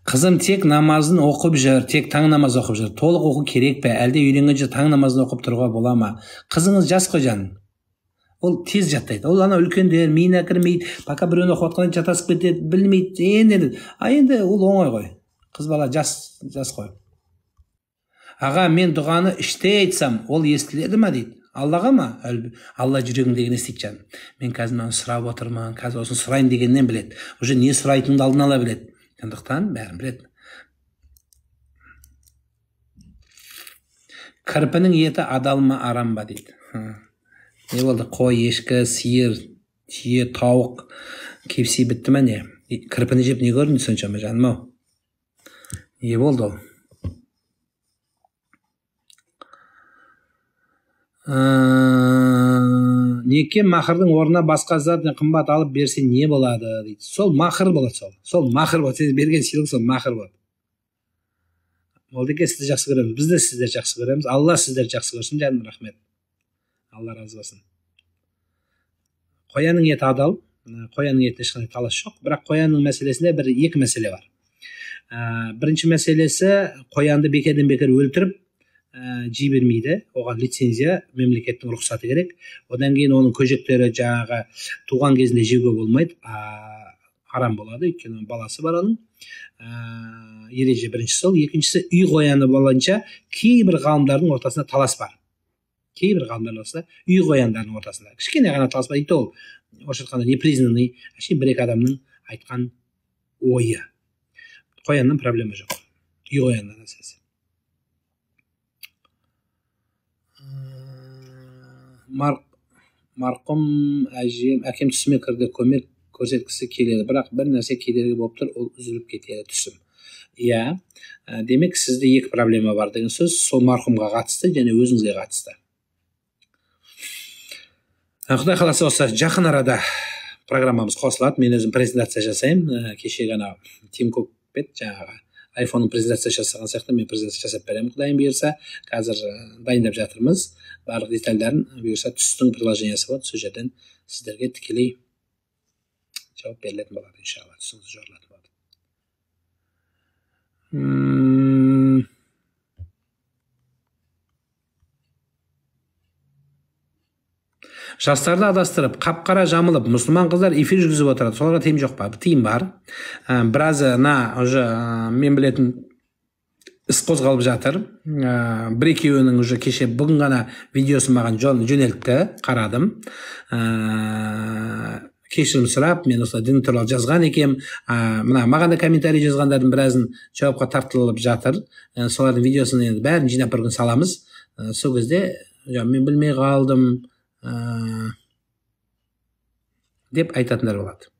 Қызым тек намазын оқып жүр, тек таң намаз оқып жүр. Толық оқу керек пе? Әлде үйренгенше таң намазын оқып тұруға бола ма? Қызыңыз жас қой жаным. Ол тез жаттайды. Ол ана үлкендер миына кірмейді, пока біреуін оқып жатқанда жатасып кетеді, білмейді. Енді, енді ол оңай ғой. Қыз бала жас, жас қой. Аға, мен дұғаны іште айтсам, ол естіледі ма дейді. Аллаға ма? Алла жүрегіңдегіні естиді жаным. Мен қазір мынаны сұрап отырмын, қазір осыны сұрайын дегеннен біледі. Уже не сұрайтыныңды алдын ала біледі. Сондықтан бәрін біледі. Кірпінің еті адал ма, арам ба дейді. Не болды? Қой, ешкі, сиыр, түйе, тауық, KFC бітті ма не? Кірпіні жеп не көрдің соншама жаным ау? Не болды ол? Неке махырдың орнына басқа зат қымбат алып берсе не болады дейді. Сол махыр болады, сол. Сол махыр болады. Сен берген сыйлық сол махыр болады. Молдеке, сізді жақсы көреміз. Біз де сіздерді жақсы көреміз. Алла сіздерді жақсы көрсін, жаным, рахмет. Алла разы болсын. Қоянның еті адал. Қоянның етіне ешқандай талас жоқ. Бірақ қоянның мәселесінде бір екі мәселе бар. Бірінші мәселесі, қоянды бекерден бекер өлтіріп жей бермейді. Оған лицензия, мемлекеттің рұқсаты керек. Одан кейін оның көжектері жаңағы туған кезінде жеуге болмайды, арам болады, өйткені баласы бар оның. Ереже бірінші сол. Екіншісі, үй қояны болғанша кейбір ғалымдардың ортасында талас бар. Кейбір ғалымдардың ортасында, үй қояндарының ортасында кішкене ғана талас бар. И то ол орысша айтқанда непризнанный, әшейін бір-екі адамның айтқан ойы. Қояннан проблема жоқ. Үй қоянынан әсіресе. Марқұм әжем, әкем түсіме кірді, көмек көрсеткісі келеді, бірақ бір нәрсе кедергі болып тұр, ол үзіліп кетеді түсім. Иә, демек сізде екі проблема бар деген сөз, сол марқұмға қатысты және өзіңізге қатысты. Құдай қаласа осы жақын арада программамыз қосылады. Мен өзім презентация жасаймын. Кеше ғана Тим Кук бет жаңағы айфонның презентация жасаған сияқты мен презентация жасап беремін, Құдайым бұйырса. Қазір дайындап жатырмыз. Барлық детальдарын бұйырса түстің приложениесі болады, сол жерден сіздерге тікелей жауап берілетін болады, иншалла, түсіңіз жорылатын болады. Жастарды адастырып, қап-қара жамылып, мұсылман қыздар эфир жүргізіп отырады. Соларға тыйым жоқ па? Тыйым бар. Біразы уже мен білетін іс қозғалып жатыр. Бір екеуінің уже кеше бүгін ғана видеосын маған жөнелтті, қарадым. Кешірім сұрап, мен осылай дін туралы жазған екем. Мына маған да комментарий жазғандардың біразын жауапқа тартылып жатыр. Солардың видеосын енді бәрін жинап бір күн саламыз. Сол кезде мен білмей қалдым деп айтатындар болады.